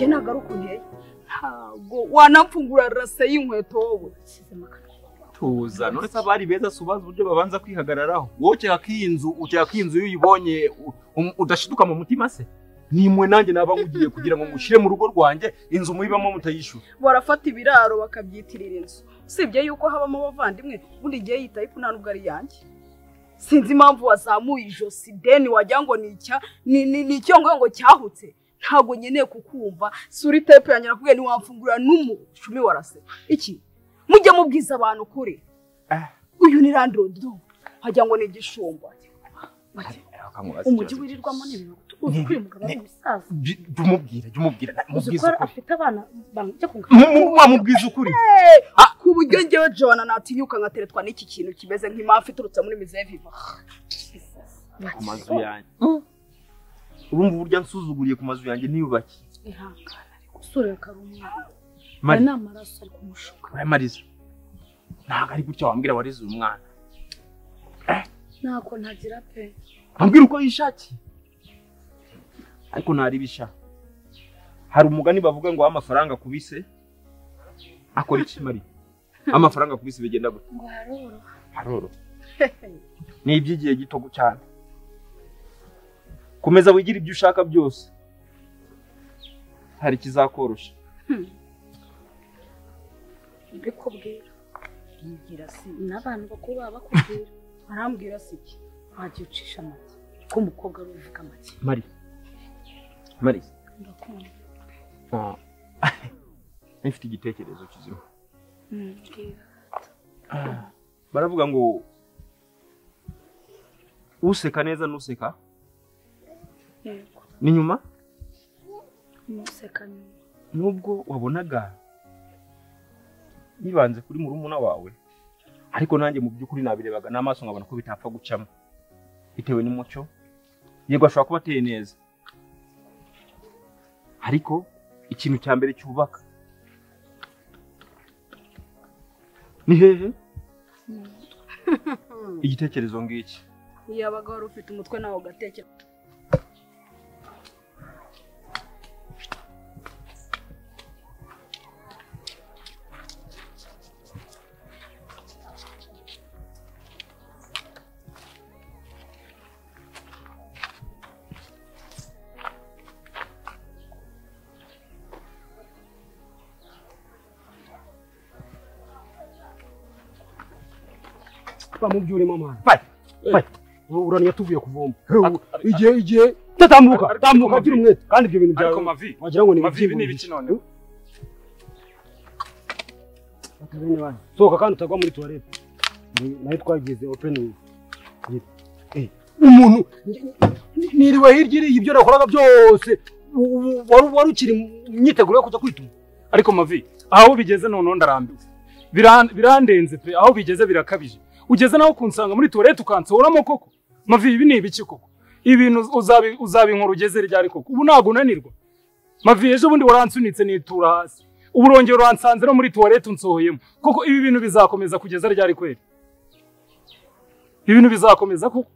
Njye ntabwo ari uko nteye, ntabwo wanamfungura rase y'inkweto wowe. Tuza none se abari beza subaza uburyo babanza kwihagararaho. Wowe ukeka ko iyi nzu, ukeka ko iyi nzu iyo uyibonye udashiduka mu mutima se? Nimwe nanjye naba ngugiye kugira ngo ngushyire mu rugo rwanjye, inzu muyibamo mutayishyura. Barafata ibiraro bakabyitirira inzu. Usibye yuko habamo abavandimwe, ubundi igihe yitaye ko nta nubwo ari yanjye. Sinzi impamvu wazamuye ijosi deni wagira ngo ni icya ni icyongoyongo cyahutse. Ntabwo nkeneye kukumva. Suri tepe yanjye nakubwiye ntiwamfungura n'umushumi warase. Iki mujye mubwiza abantu kuri. Uyu ni landlord, wagira ngo ni igishumba. Umujyi wirirwamo n'ibintu uzi ko uyu mugabo ari umusaza. Jya umubwira, mubwiza ukuri. Afite abana bajya kungana. Mubwiza ukuri. Ku buryo njyewe Joanna natinyuka nkateretwa n'iki kintu kimeze nk'impamvu iturutse muri Mizeviva. Ku mazu yanjye. Urumva uburyo ansuzuguriye ku mazu yanjye niyubaki. Ihangane ariko usura karumwana. Aya ni amaraso ari kumushuka. Mariza. Ntabwo ari gutya wambwira warize uyu mwana. Ntabwo ntagira pe. Ambwira uko yishakiye. Ariko ntaribisha. Hari umugani bavuga ngo amafaranga kubise akora iki Mari? Amafaranga kubise bigenda gute? Ngo haroro. Haroro. Ni ibyigiye gito cyane. Komeza wigira ibyo ushaka byose. Hari kizakorosha. Mbikubwira. Yigira si n'abantu bakuru baba bakubwira. Arambwira si iki? Wagiye ucisha make. Ko umukobwa ari uvuga make. Mari. Mari. Ndakunda. Nifite igitekerezo kizima. Baravuga ngo useka neza nuseka. Yego. Ni nyuma? Nuseka nyuma. Nubwo wabonaga nibanze kuri murumuna wawe, ariko nanjye mu by'ukuri nabirebaga n'amaso nkabona ko bitapfa gucamo bitewe n'umuco. Yego ashobora kuba ateye neza, ariko ikintu cya mbere cyubaka ni hehe? Igitekerezo ngiki. Yabaga wari ufite umutwe nawe ugatekera. Mubyure mama. Pai. Pai. Uraniye tuvuye kuvoma. Igihe tatambuka, tambuka gira umwete kandi ibyo bintu byawe. Wagira ngo ni Mavi ni ibiki none? Bene bana. Sohoka kandi utagwa muri toilette. Nayo twagize opening. Umuntu niriwe hirya iri ibyo nakoraga byose wari ukiri myiteguro yo kujya kwituma. Ariko Mavi, aho bigeze none ndarambiwe. Birandenze pe, aho bigeze birakabije. Ugeze naho kunsanga muri toilette ukansohoramo koko. Mavi ibi ni ibiki koko? Ibintu uzabinkora ugeze ryari koko? Ubu ntago unanirwa. Mavi ejo bundi waransunitse nitura hasi. Ubu urongera uransanze no muri toilette unsohoyemo. Koko ibi bintu bizakomeza kugeza ryari kweri? Ibintu bizakomeza koko?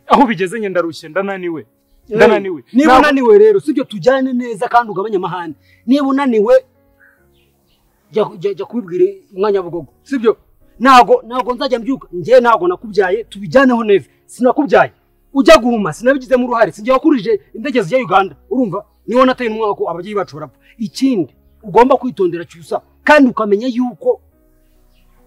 Aho bigeze nge ndarushye ndananiwe. Ndananiwe. Niba unaniwe rero sibyo tujyane neza kandi ugabanye amahane. Niba unaniwe jya kubibwira umwanya bugogo. Sibyo? Ntago nzajya mbyuka ngiye ntago nakubyaye tubijyaneho neza. Sinakubyaye. Ujya guhuma sinabigizemo uruhare. Sinjye wakurije indege zijya Uganda. Urumva? Niho nateye umwaka ko ababyeyi bacu barapfa. Ikindi ugomba kwitondera Cyusa kandi ukamenya yuko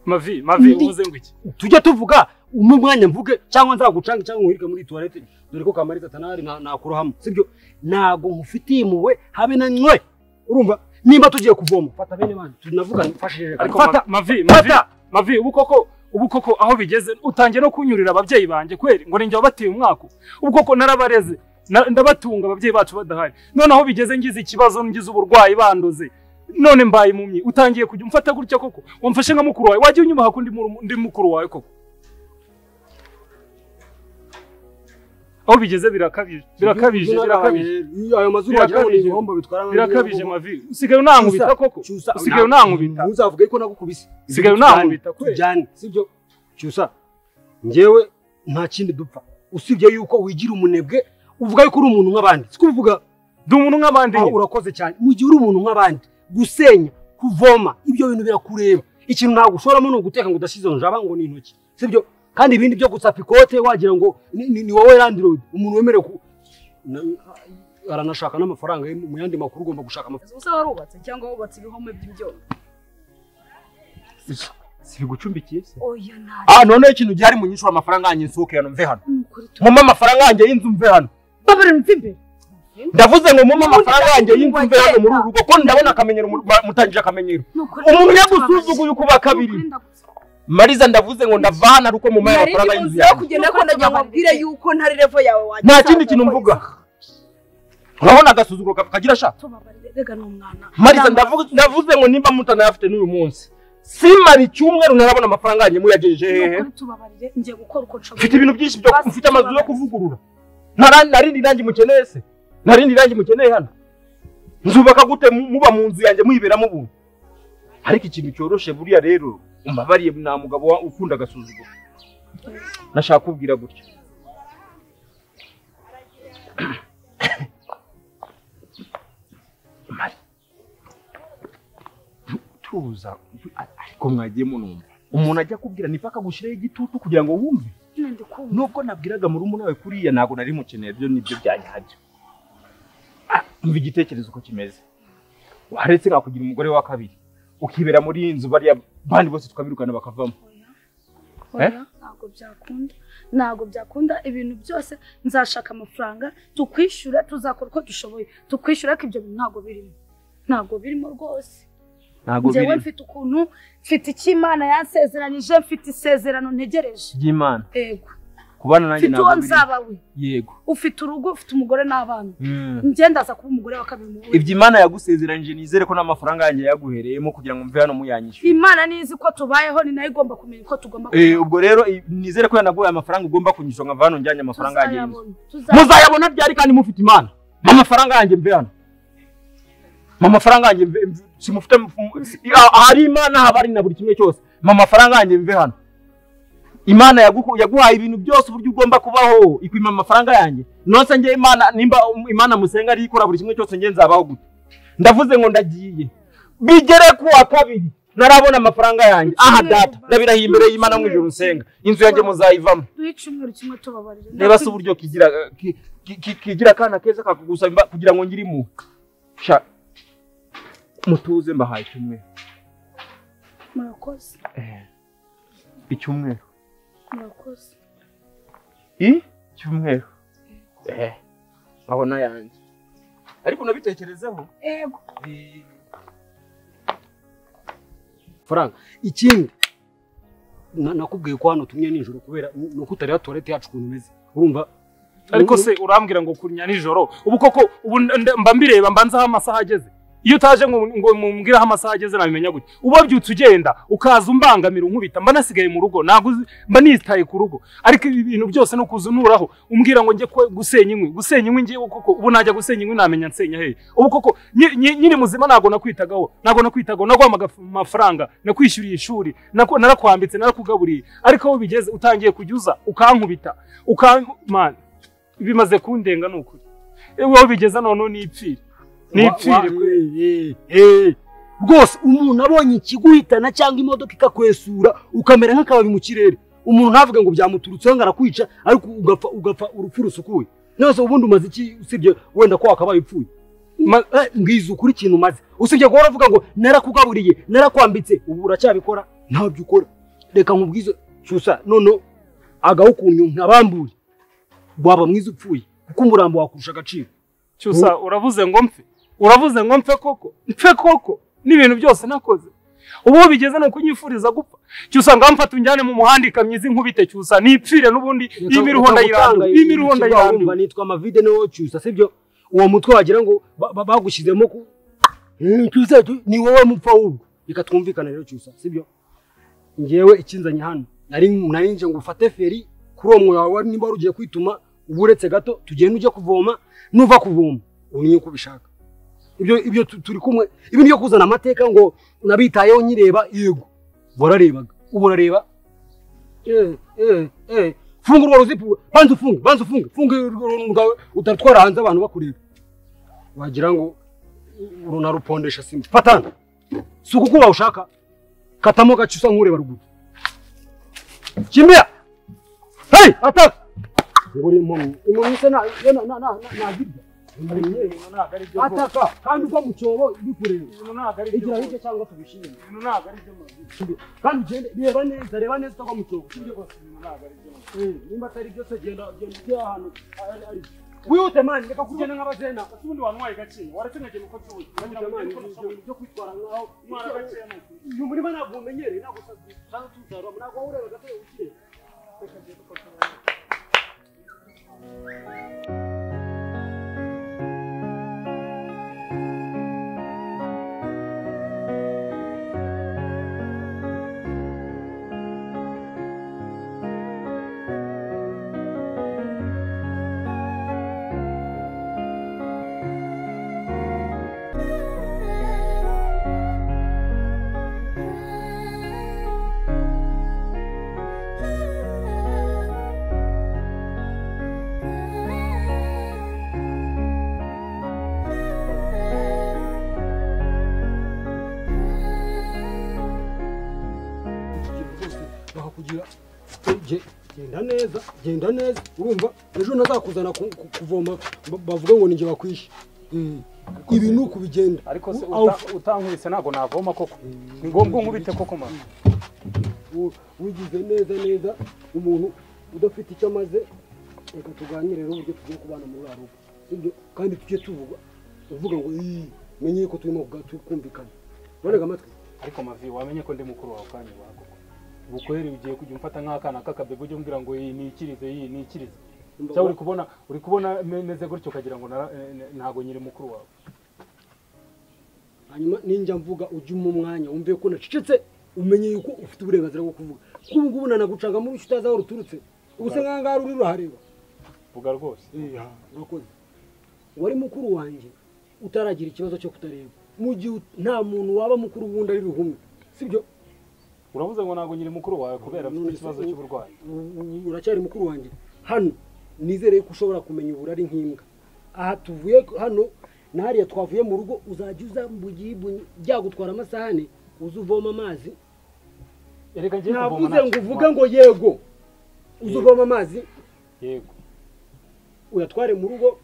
Mavi uvuze ngo iki? Tujya tuvuga umwe mwanya mvuge cyangwa nzagucanga cyangwa nkwirike muri toilette dore ko Kamariza tanari nakurohamo. Sibyo? Ntago nkufitiye impuhwe habe na nywe. Urumva? Nimba tugiye kuvoma fata bene bana tunavuga mfashije. Fata Mavi Mavi ubu koko aho bigeze utangiye no kunyurira ababyeyi banjye kweri ngo ninjye wabateye umwako. Ubu koko narabareze ndabatunga ababyeyi bacu badahari. None aho bigeze ngize ikibazo ngize uburwayi bandoze none mbaye impumyi utangiye kujya umfata gutya koko? Wamfashe nka mukuru wawe, wagiye unyubaha ko ndi mukuru wawe koko? Aho bigeze birakabije birakabije birakabije. Ayo mazuru wagira ngo ni ibihombo bitwara birakabije Mavi. Usigaye unankubita koko? Usigaye unankubita. Uzavuga ko nagukubise. Usigaye unankubita kweli. Tujyane sibyo Cyusa? Njyewe nta kindi dupfa usibye yuko wigira umunebwe uvuga yuko uri umuntu nk'abandi. Siko uvuga Ndi umuntu nk'abandi. Urakoze cyane. Mu gihe uri umuntu nk'abandi, gusenya, kuvoma, ibyo bintu birakureba. Ikintu ntabwo ushoramo ni uguteka ngo udashize njaba ngo ni intoki. Sibyo? Kandi ibindi byo gutsapa ikote wagira ngo ni wowe landlord, umuntu wemerewe aranashaka n'amafaranga mu yandi makuru ugomba gushaka amafaranga. Usa warubatse cyangwa wubatse ibihome by'ibyondo? Sibigucumbikiye se? Oya nta. None ikintu gihari munyishura amafaranga yanjye nsohoke hano mve hano. Mumpe amafaranga yanjye y'inzu mve hano. Babare mve imbere. Ndavuze ngo mumpe amafaranga yanjye y'inzu mve hano muri uru rugo ko ndabona akamenyero mutangije akamenyero. Umuntu yagusuzuguye ukuba kabiri. Mariza ndavuze ngo ndavana aruko mu maye amafaranga y'inzu yawe. Kugenda ko ndagira ngo abwire yuko ntari level yawe waje. Nta kindi kintu mvuga. Urabona agasuzuguro kagira sha. Rega ni umwana. Mariza ndavuze ngo nimba mutanayafite n'uyu munsi. Simara icyumweru narabona amafaranga yanjye muyagejeje hehe. Tubabarire ngiye gukora uko nshoboye. Mfite ibintu byinshi byo mfite amazu yo kuvugurura. Narindi rangi mukeneye se? Narindi rangi mukeneye hano. Nzubaka gute muba mu nzu yanjye muyiberamo ubu? Ariko ikintu cyoroshe buriya rero umbabariye nta mugabo ukunda agasuzuguro. Nashaka kubwira gutya. Mari. Tuza ariko mwagiye munumva. Umuntu ajya kubwira nipaka gushiraho igitutu kugira ngo wumve. Nubwo nabwiraga muri umuna wawe kuriya ntago nari mukeneye byo nibyo byanyahajya. Umva igitekerezo uko kimeze. Waretse nkakugira umugore wa kabiri. Ukibera muri iyi nzu bariya bandi bose tukabirukana bakavamo. Oya, ntago byakunda. Ntago byakunda ibintu byose nzashaka amafaranga tukwishyura tuzakora uko dushoboye. Tukwishyura ko ibyo bintu ntago birimo. Ntago birimo rwose. Ntago birimo. Njyewe mfite ukuntu mfite ikimana yansezeranyije mfite isezerano ntegereje. Ry'Imana. Yego. Kubana nanjye ntabwo birimo. Mfite uwo nzaba we. Yego. Ufite urugo ufite umugore n'abana. Njye ndaza kuba umugore wa kabiri mu. Ibyo Imana yagusezeranyije nizere ko n'amafaranga yanjye yaguhereyemo kugira ngo mve hano muyanyishyure. Imana nizi ko tubayeho ni nayo igomba kumenya uko tugomba. Ubwo rero nizere ko yanaguye amafaranga ugomba kunyishyura nkava hano njyanye amafaranga yanjye. Muzayabona byari kandi mufite Imana. Amafaranga yanjye mve hano. Amafaranga yanjye simufite ahari Imana haba ari na buri kimwe cyose. Amafaranga yanjye mve hano. Imana yaguhaye ibintu byose uburyo ugomba kubaho ikwima amafaranga yanjye. Nonse nge Imana nimba Imana musenga ari ikora buri kimwe cyose nge nzabaho gute. Ndavuze ngo ndagiye. Bigere ku wa kabiri narabona amafaranga yanjye. Aha data ndabirahiye imbere y'Imana mu ijuru nsenga. Inzu yanjye muzayivamo. Duhe kimwe tubabarire. Reba se uburyo kigira kana keza kakugusaba kugira ngo ngire impuhwe. Sha mutuze mbahaye icyumweru. Murakoze. Icyumweru. Murakoze. Icyumweru. Abona yanjye. Ariko nabitekerezeho. Yego. Faranga ikindi nakubwiye ko hano tumye nijoro kubera nuko utareba toilette yacu ukuntu imeze. Urumva? Ariko se urambwira ngo kunya nijoro ubu koko ubu mba mbireba mbanza amasaha ageze. Iyo utaje ngo mumbwira aho amasaha ageze nabimenya gute? Ubabyutse ugenda ukaza umbangamira unkubita mba nasigaye mu rugo ntago mba nitaye ku rugo. Ariko ibi bintu byose no kuzunuraho umbwira ngo njye gusenya inkwi ngiye koko ubu najya gusenya inkwi namenya nsenya hehe? Ubu koko nyiri muzima ntago nakwitagaho naguha amafaranga nakwishyuriye ishuri narakwambitse narakugaburiye ariko aho bigeze utangiye kujyuza ukankubita man bimaze kundenga nukuri. Ewe bigeze none nipfire. Nipfire rwose umuntu abonye ikiguhitana cyangwa imodoka ikakwesura ukamera nk'akababi mu kirere umuntu ntavuge ngo byamuturutseho ngo arakwica ariko ugapfa urupfu rusukuye. None ubundi umaze iki usibye wenda ko wakabaye upfuye? Mbwiza ukuri ikintu umaze usibye guhora uvuga ngo narakugaburiye narakwambitse ubu uracyabikora ntabyo ukora. Reka nkubwize cyusa none agaho ukuntu nkabambure waba mwiza upfuye kuko umurambo wakurusha agaciro. Cyusa uravuze ngo mpfe. Uravuze ngo mpfe koko. Mpfe koko n'ibintu byose nakoze. Ubu bigeze no kunyifuriza gupfa. Cyusa ngamfata unjyane mu muhanda ikamyiza inkubite cyusa nipfire n'ubundi imiruho ndayirambiwe. Imiruho ndayirambiwe. Nitwa Mavide no cyusa sibyo? Uwo mutwe wagira ngo bagushyizemo ku cyusa ni wowe mupfa ubwo. Reka twumvikane rero cyusa sibyo? Ngewe ikinzanye hano nari nje ngo ufate feri kuri uwo mwoyo wawe nimba ugiye kwituma uburetse gato tugende ujye kuvoma nuva kuvoma umenye uko ubishaka. Ibyo turi kumwe ibintu byo kuzana amateka ngo nabitayeho nyireba yego wararebaga ubu urareba funga urwo ruzipu banza ufunge funga urwo rwawe utatwara hanze abantu bakureba. Wagira ngo urunarupondesha sima. Fatana. Si ukukuba ushaka. Katamo gace usa nkureba ruguru. Kimbia. Hey, attack. Nguri impumyi. Impumyi se na na na na nagirya. Ataka kandi uko mu cyobo bikureba. Igira hirya cyangwa tubishime. Kandi ugende reba neza, reba neza utagwa mu cyobo. Nimba atari byose genda genda ujye ahantu ari. Wihute mani, reka kugenda nk'abazena. Ubundi wantwaye gake, waretse nkagenda uko nshoboye. Byo kwitwara nkaho uyu murima ntabwo umenyereye, ntabwo usanzwe tuwusarura, ntabwo wawureba gato ukireba. Reka ngende uko nshoboye. Genda neza, genda neza, urumva ejo ntazakuzana kuvoma bavuga ngo ninjye bakwishe. Ibi ni ukubigenda. Ariko se utankubise ntabwo navoma koko. Ni ngombwa nkubite koko mama. Wigize neza neza umuntu udafite icyo amaze, reka tuganire rero uburyo tugiye kubana muri rugo. Sibyo? Kandi tujye tuvuga uvuga ngo menye ko turimo kumvikana. Urega amatwi. Ariko Mavi wamenye ko ndi mukuru wawe kandi wako. Ubukweri ugiye kujya umfata nk'akana k'akabebe ujye umbwira ngo iyi nikirize iyi nikirize. Cyangwa uri kubona meze gutyo ukagira ngo ntago nyiri mukuru wawe. Hanyuma ninjya mvuga ujye mu mwanya wumve ko nacecetse umenye yuko ufite uburenganzira bwo kuvuga. Kuko ubu nanagucaga muri utazi aho ruturutse. Ubuse nk'ahangaha uri urahareba. Vuga rwose. Urakoze. Wari mukuru wanjye utaragira ikibazo cyo kutareba. Mu gihe nta muntu waba mukuru wundi ari ruhumye. Sibyo? Uravuze ngo ntago nyiri mukuru wawe kubera mfite ikibazo cy'uburwayi. Uracyari mukuru wanjye. Hano nizere ko ushobora kumenya uburari nk'imbwa. Aha tuvuye hano na hariya twavuye mu rugo uzajya uza byagutwara amasahani uza uvoma amazi. Erega ngiye kuvoma. Navuze ngo uvuge ngo yego. Uza uvoma amazi. Yego. Uyatware mu rugo.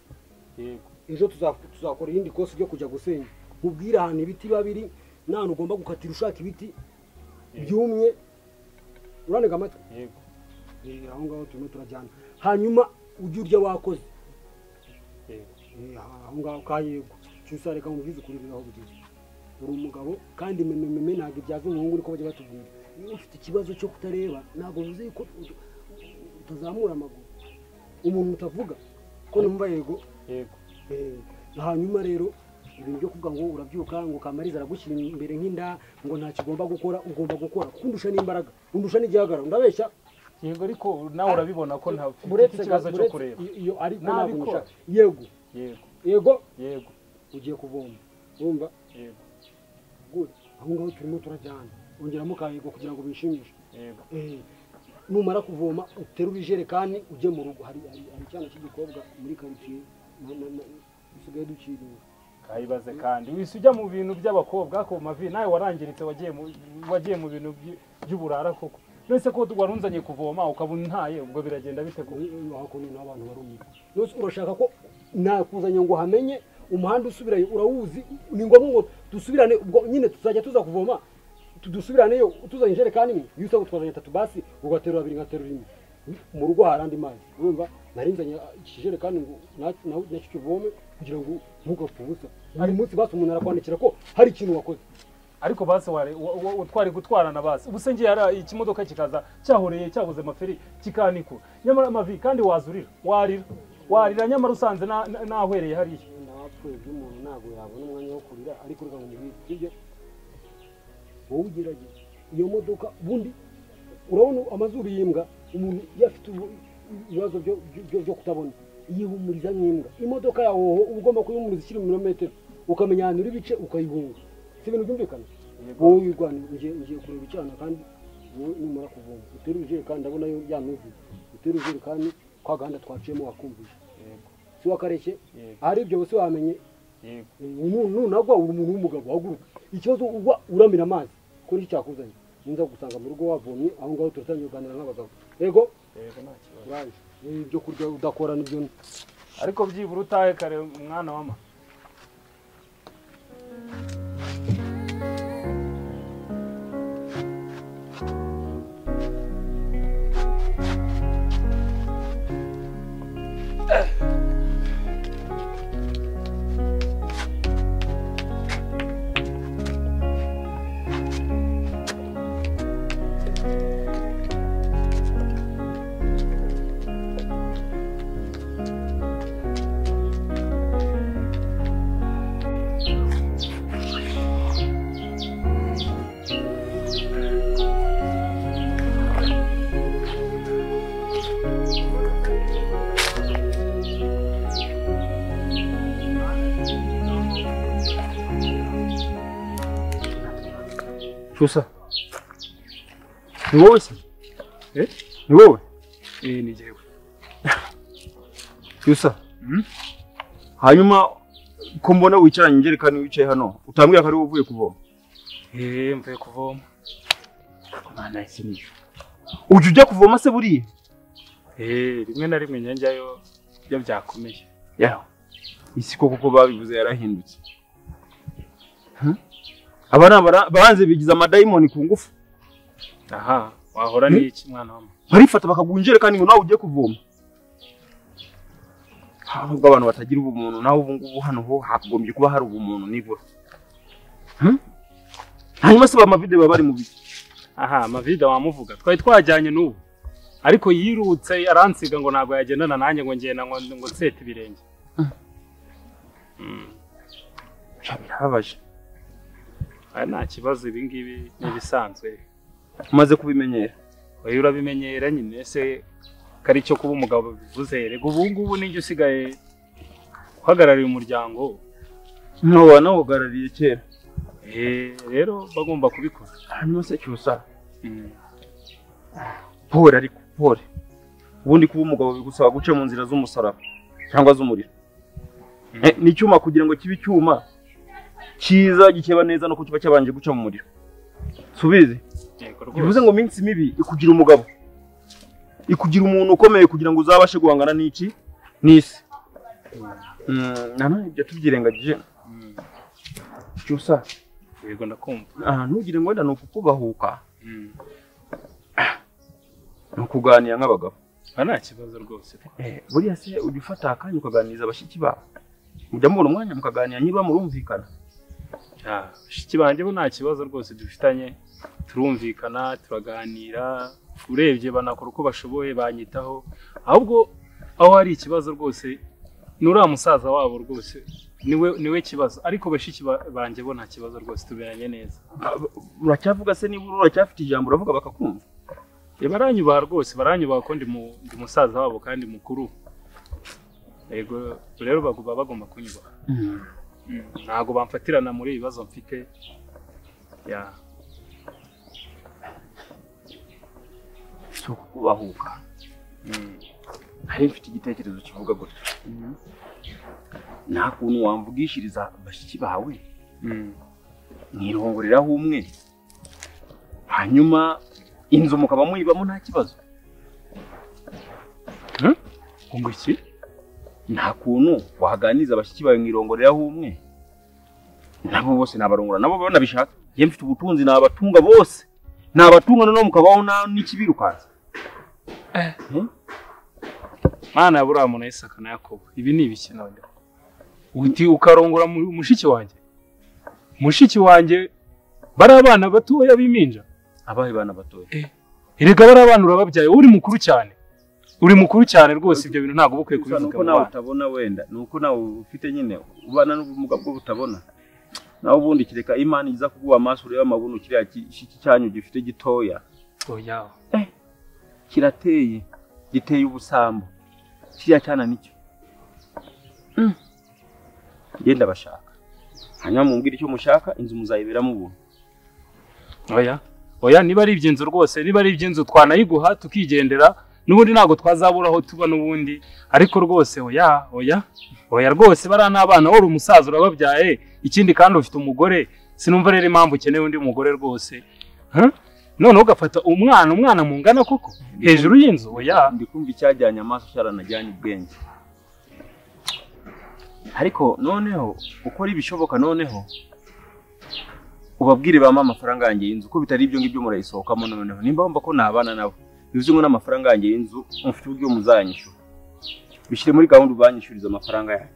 Yego. Ejo tuzakora irindi kosi ryo kujya gusenya. Nkubwire ahantu ibiti babiri n'ahantu ugomba gukatira ushaka ibiti byumye. Uranega amatwi? Yego. Aho ngaho turimo turajyana. Hanyuma ujye urya wakoze. Yego. Aho ngaho ka yego. Cyusa reka nkubwize ukuri aho bugeze. Uri umugabo kandi meme ntabwo ibyaza umuhungu niko bajya batubwira. Iyo ufite ikibazo cyo kutareba ntabwo bivuze ko utazamura amaguru. Umuntu utavuga ko numva yego. Yego. Hanyuma rero ibintu byo kuvuga ngo urabyuka ngo Kamariza aragushyira imbere nk'inda ngo nta kigomba gukora, ugomba gukora kundusha n'imbaraga, undusha n'igihagararo, ndabeshya. Yego ariko nawe urabibona ko nta ufite ikibazo cyo kureba. Iyo ariko ntabwo. Yego. Yego. Yego. Yego. Ugiye kuvoma. Urumva? Yego. Good. Aho ngaho turimo turajyana. Ongeramo ka yego kugira ngo bishimishe. Yego. Numara kuvoma uterura ijerekani ujye mu rugo. Hari icyana cy'igikobwa muri quartier usigaye duciriwe. Kayibaze kandi wisi ujya mu bintu by'abakobwa ko Mavi nawe warangiritse wagiye mu bintu by'uburara koko. None ko warunzanye kuvoma ukabona ntaye ubwo biragenda bite ko hakuno n'abantu barumye. None urashaka ko nakuzanye ngo hamenye umuhanda usubirayo urawuzi, ni ngombwa ngo dusubirane ubwo nyine tuzajya tuza kuvoma tudusubirane yo tuzanye ijerekani imwe iyo usaba twazanye 3 basi ugaterura 2 ngaterura 1 mu rugo harandi mazi. Urumva narinzanye ikijerekani ngo nacyo kivome kugira ngo ntugapfe ubusa. Uyu munsi basi umuntu arakwandikira ko hari ikintu wakoze. Ariko basi twari gutwarana basi ubuse ngiye hari ikimodoka kikaza cyahoreye cyabuze amaferi kikanikura nyamara Mavi kandi wazurira warira nyamara usanze nahwereye hariya. Napfuye by'umuntu ntabwo yabona umwanya wo kurira ariko reka ngo mubwire wowe ugerageze iyo modoka ubundi urabona amazuru y'imbwa umuntu yafite ibibazo byo kutabona yihumuriza nk'imbwa. Imodoka yawe uba ugomba kuyihumuriza ikiri mu birometero ukamenya ahantu uri bice ukayihunga. Si ibintu byumvikana? Wowe wirwana ngiye kureba icyana kandi wowe numara kuvoma utere ijerekani ndabona yo yanuzuye. Utere ijerekani kwa gahanda twaciyemo wakumvisha. Yego. Si wakareshye? Ahari ibyo bose wamenye. Yego. Nunagwa uri umuntu w'umugabo haguruka. Ikibazo ugwa uramira amazi ko nicyo cyakuzanye. Ninza gusanga mu rugo wavomye aho ngaho turatangiye kuganira nk'abagabo. Yego? Yego nta kibazo. Ibyo kurya udakora nibyo. Ariko byibura utahe kare mwana wa mama. Cyusa. Ni wowe se? Eh? Ni wowe? Eh, ni jewe. Cyusa. Hanyuma ko mbona wicaranye injerekani wicaye hano, utambwira ko ari wowe uvuye kuvoma? Eh, mvuye kuvoma. Mana isi niyo. Ujya ujya kuvoma se buriya? Eh, rimwe na rimwe njyayo byo byakomeye. Yeah. Isi koko ko babivuze yarahindutse. Abana baranze bigiza amadayimoni ku ngufu. Aha, wahora n'iki mwana wa mama? Barifata bakagunjere kandi ngo nawe ugiye kuvoma. Nubwo abantu batagira ubumuntu nawe ubu ngubu hano ho hagombye kuba hari ubumuntu nibura. Hanyuma se ba Mavide baba bari mu biki? Aha, Mavide wamuvuga. Twari twajyanye n'ubu. Ariko yirutse aransiga ngo ntago yagendana nanjye ngo ngenda ngo nsete ibirenge. Birababaje. Aya nta kibazo, ibi ngibi ni ibisanzwe. Umaze kubimenyera? Oya, urabimenyera nyine se kari cyo kuba umugabo bivuze. Rego ubu ngubu ninjye usigaye uhagarariye umuryango. No, wanawuhagarariye kera. Rero bagomba kubikora. Hanyuma se Cyusa. Pole ariko pole. Ubundi kuba umugabo bigusaba guca mu nzira z'umusaraba cyangwa z'umuriro. Ni icyuma kugira ngo kibe icyuma cyiza gikeba neza no kukiba cyabanje guca mu muriro. Subize. Bivuze ngo minsi mibi ikugira umugabo. Ikugira umuntu ukomeye kugira ngo uzabashe guhangana n'iki n'isi. Nanone ibyo tubyirengagije. Cyusa. Yego ndakumva. Ntugire ngo wenda ni ukukubahuka. Ni ukuganira nk'abagabo. Nta kibazo rwose. Buriya se ujya ufata akanya ukaganiriza abashiki bawe? Mujya mubona umwanya mukaganira niba murumvikana? Abashiki banjye bo nta kibazo rwose dufitanye, turumvikana, turaganira, urebye banakora uko bashoboye banyitaho. Ahubwo aho hari ikibazo rwose ni uriya musaza wabo rwose niwe kibazo, ariko bashiki banjye bo nta kibazo rwose, tuberanye neza. Uracyavuga se niba uracyafite ijambo uravuga bakakumva? Baranyubaha rwose, baranyubaha ko ndi musaza wabo kandi mukuru. Yego rero bagomba bagomba kunyubaha. Ntago bamfatirana muri ibibazo mfite. Ya. So kubahuka. Hari mfite igitekerezo kivuga gutya. Nta kuntu wamvugishiriza bashiki bawe. Mwirongoreraho umwe. Hanyuma inzu mukaba muyibamo nta kibazo. Ngo iki? Nta kuntu wahaganiza abashiki bawe mwirongoreraho umwe. Nabo bose nabarongora, nabo banabishaka. Ye mfite ubutunzi nabatunga bose. Nabatunga none mukabaho n'ikibirukanza. Mana ya Aburahamu na Isaka na Yakobo, ibi ni ibiki none? Uti ukarongora mushiki wanjye? Mushiki wanjye bari abana batoya b'iminja. Abahe bana batoya? Erega bari abana urababyaye, uri mukuru cyane. Uri mukuru cyane rwose, ibyo bintu ntago bukwiye kubivuga. Nuko nawe utabona wenda, nuko nawe ufite nyine ubana n'ubumuga bwo butabona. Nawe ubundi kireka Imana iza kuguha amaso ureba amabuno kiriya shiki cyanyu gifite gitoya. Oya. Kirateye, giteye ubusambo. Kiriya cyana nicyo. Genda bashaka. Hanyuma mumbwire icyo mushaka, inzu muzayiberamo ubuntu. Oya. Oya, niba ari iby'inzu rwose, niba ari iby'inzu twanayiguha tukigendera, N'ubundi ntabwo twazabura aho tuba n'ubundi, ariko rwose oya oya oya rwose bariya n'abana, wowe uri umusaza urababyaye, ikindi kandi ufite umugore, sinumva rero impamvu ukeneye undi mugore rwose. Noneho ugafata umwana mungana koko hejuru y'inzu, oya. Ndi kumva icyajyanye amaso cyaranajyanye ubwenge. Ariko noneho ukora ibishoboka, noneho ubabwire bampa amafaranga yanjye y'inzu, ko bitari ibyo ngibyo murayisohokamo. Noneho nimba wumva ko nabana nabo, bivuze ngo n'amafaranga yanjye y'inzu mufite uburyo muzanyishyura, bishyire muri gahunda ubanyishyuriza amafaranga yanjye.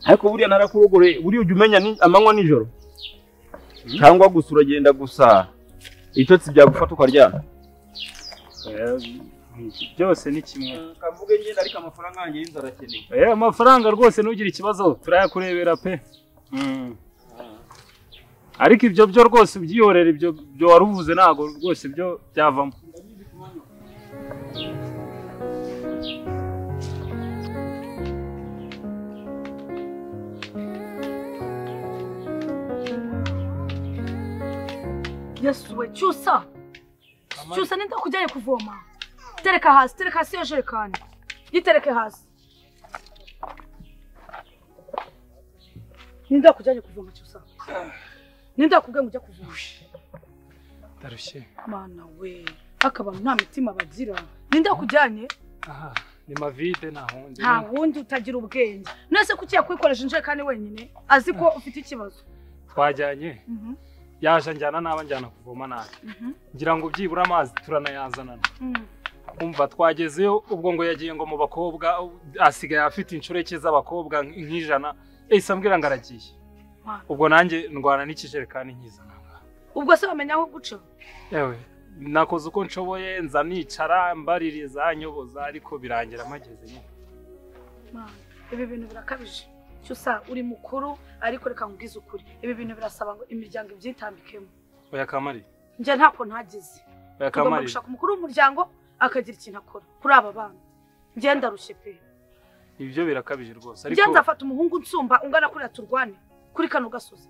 Ariko buriya narakurogore, buriya ujya umenya amanywa nijoro cyangwa gusa uragenda gusa ibitotsi byagufata ukaryama. Byose ni kimwe. Kavuge ngenda, ariko amafaranga yanjye y'inzu arakenewe. Amafaranga rwose ntugire ikibazo, turayakurebera pe. Ariko ibyo byo rwose ubyihorera, ibyo byo waruvuze ntago rwose byo byavamo. Yesu we, Cyusa. Cyusa ninde kujyaye kuvoma? Tereka hasi, tereka hasi iyo jerekani. Yitereke hasi. Ninde kujyaye kuvoma Cyusa? Ninde akubwiye ngo ujye kuvoma? Ndarushye. Mana we, akaba nta mitima bagira. Ninde akujyanye? Aha, ni Mavide nta wundi. Nta wundi utagira ubwenge. Nese kuki yakwikoresha injerekani wenyine? Azi ko ufite ikibazo. Twajyanye. Yaje njyana naba njyana kuvoma nabi. Ngira ngo byibura amazi turanayazanana. Umva twagezeyo ubwo ngo yagiye ngo mu bakobwa, asigaye afite inshureke z'abakobwa nk'ijana, ese ambwira ngo aragiye. Ubwo nanjye ndwana n'ikijerekani nkizana. Ubwo se bamenya aho guca? Yewe, nakoze uko nshoboye, nza nicara mbaririza nyoboza, ariko birangira mageze nyine. Ibi bintu birakabije. Cyusa uri mukuru, ariko reka nkubwize ukuri, ibi bintu birasaba ngo imiryango ibyitambikemo. Oya Kamari. Njye ntako ntagize. Oya Kamari. Gushaka umukuru w'umuryango akagira ikintu akora kuri aba bana. Njye ndarushye pe. Ibyo birakabije rwose. Ariko njye nzafata umuhungu nsumba ungana kuriya turwane kuri kano gasozi.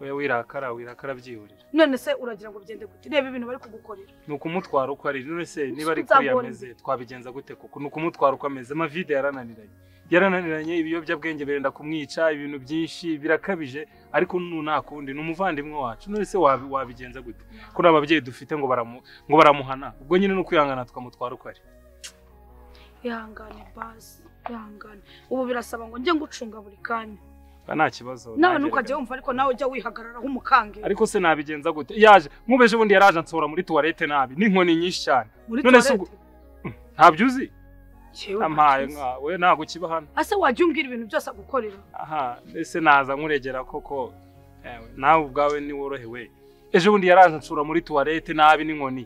Oya wirakara, wirakara byihurira. None se uragira ngo bigende gute? Reba ibintu bari kugukorera. Ni ukumutwara uko ari. None se niba ari kuri ameze twabigenza gute koko? Ni ukumutwara uko ameze. Mavide yarananiranye. Yarananiranye, ibiyobyabwenge birenda kumwica, ibintu byinshi birakabije, ariko nta kundi, ni umuvandimwe wacu. None se wabigenza gute? Ko n'ababyeyi dufite ngo baramuhana. Ubwo nyine no kwihangana tukamutwara uko ari. Ihangane basi, ihangane. Ubu birasaba ngo njye ngucunga buri kanya. Nta kibazo. Nawe ntukajye wumva, ariko nawe ujya wihagararaho umukange. Ariko se nabigenza gute? Yaje nkubeje ubundi yaraje ansora muri toilette nabi, n'inkoni nyinshi cyane. None se ntabyo uzi? Ampaye nka we ntago kiba hano. Ase wajya umbwira ibintu byose agukorera? Aha, ese naza nkuregera koko. Ewe, nawe ubwawe ni worohewe. Ejo bundi yaraje ansura muri toilette nabi n'inkoni.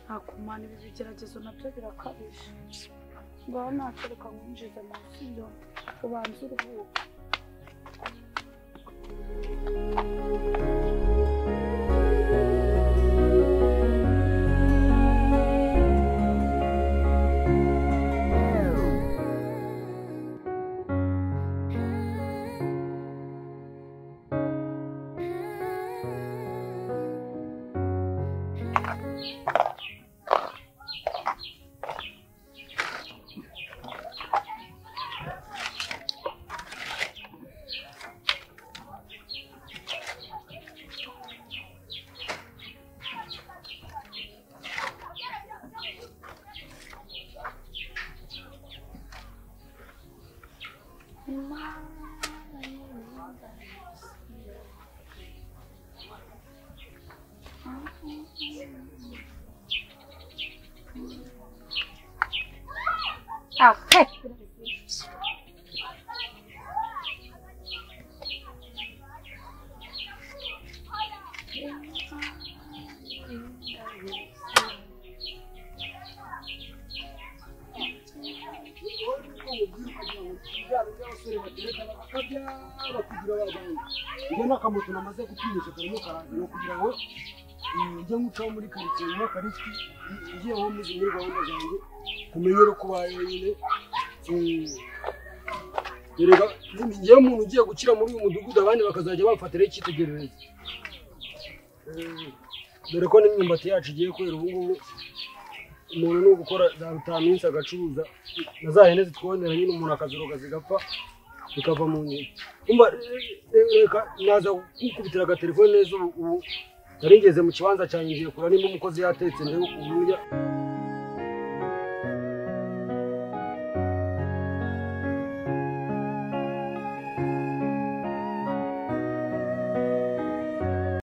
Akumana ibi bigeragezo nabyo birakabije. Ngaho natereka nkwinjize mu nsi ubanze uruhuke. Okay. Njye n'akamoto namaze gutinyisha karimo karaza no kugira ngo njye nkucaho muri karitsiye muri karitsiye ngiye aho muzi muri gahunda zanjye kumenyera uko ubaye nyine. Erega njyewe umuntu ugiye gukira muri uyu mudugudu abandi bakazajya bamfatiraho icyitegererezo, dore ko n'imyumbati yacu igiye kwera ubu ngubu. Umuntu ni ugukora za rutaminsi agacuruza na za hene zitwonera nyine umuntu akaziroga zigapfa bikava mu nyina. Umva reka naza kukubitira agatelefone neza ubu nari ngeze mu kibanza cyanjye ngiye kureba nimba umukozi yatetse ndebe ukuntu ndya.